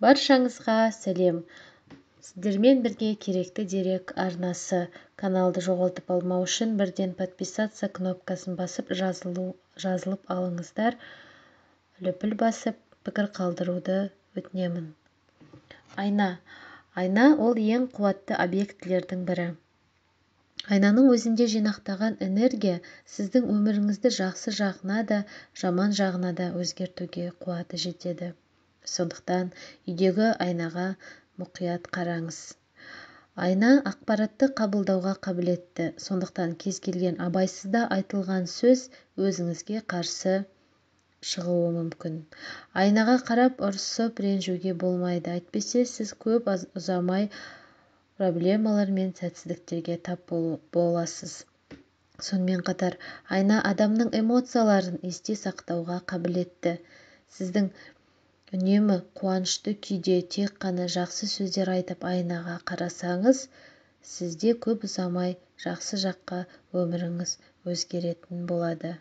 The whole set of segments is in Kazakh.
Баршаңызға сәлем! Сіздермен бірге Керекті дерек арнасы. Каналды жоғалтып алмау үшін бірден подписаться кнопкасын басып жазылып алыңыздар. Лүпіл басып, пікір қалдыруды өтінемін. Айна. Айна ол ең қуатты объектілердің бірі. Айнаның өзінде жинақтаған энергия сіздің өміріңізді жақсы жағына да, жаман жағына да өзгертуге қуаты жетеді. Сондықтан үйдегі айнаға мұқият қараңыз. Айна ақпаратты қабылдауға қабілетті, сондықтан кез келген абайсызда айтылған сөз өзіңізге қарсы шығуы мүмкін. Айнаға қарап ұрсып, ренжуге болмайды, әйтпесе сіз көп ұзамай проблемалар мен сәтсіздіктерге тап боласыз. Сонымен қатар айна адамның эмоцияларын есте сақтауға қабілетті. Сіздің үнемі қуанышты күйде тек қана жақсы сөздер айтып айнаға қарасаңыз, сізде көп ұзамай жақсы жаққа өміріңіз өзгеретін болады.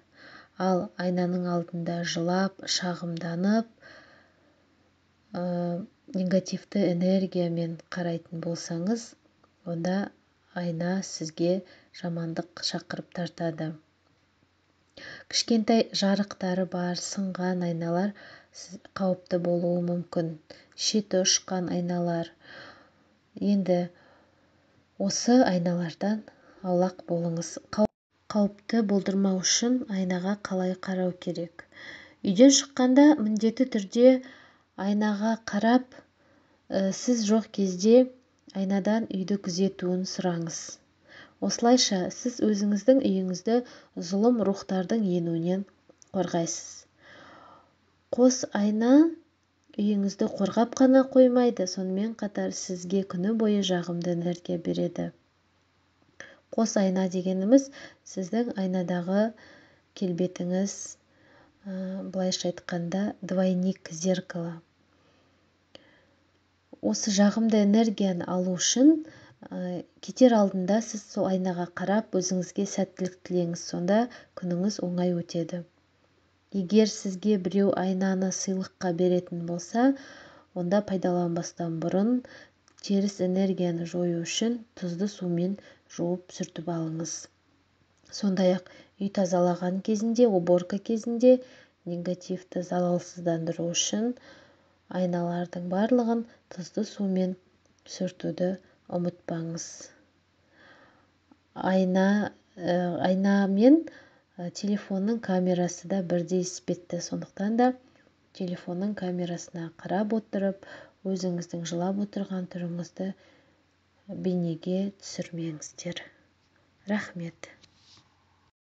Ал айнаның алдында жылап, шағымданып, негативті энергиямен қарайтын болсаңыз, онда айна сізге жамандық шақырып тартады. Кішкентай жарықтары бар, сынған айналар қауіпті болуы мүмкін. Шеті ұшқан айналар. Енді осы айналардан аулақ болыңыз. Қауіпті болдырмау үшін айнаға қалай қарау керек? Үйден шыққанда міндетті түрде айнаға қарап, сіз жоқ кезде айнадан үйді күзетуін сұраңыз. Осылайша сіз өзіңіздің үйіңізді зұлым рухтардың енуінен қорғайсыз. Қос айна үйіңізді қорғап қана қоймайды, сонымен қатар сізге күні бойы жағымды энергия береді. Қос айна дегеніміз сіздің айнадағы келбетіңіз, былайша айтқанда, двойник зеркала. Осы жағымды энергияны алу үшін кетер алдында сіз сол айнаға қарап өзіңізге сәттілік тілеңіз, сонда күніңіз оңай өтеді. Егер сізге біреу айнаны сыйлыққа беретін болса, онда пайдаланбастан бұрын теріс энергияны жою үшін тұзды сумен жуып сүртіп алыңыз. Сондай-ақ үй тазалаған кезінде, уборка кезінде негативті залалсыздандыру үшін айналардың барлығын тұзды сумен сүртуді ұмытпаңыз. Айна мен телефонның камерасы да бірдей іспетті, сондықтан да телефонның камерасына қарап отырып, өзіңіздің жылап отырған түріңізді бейнеге түсірмеңіздер. Рахмет.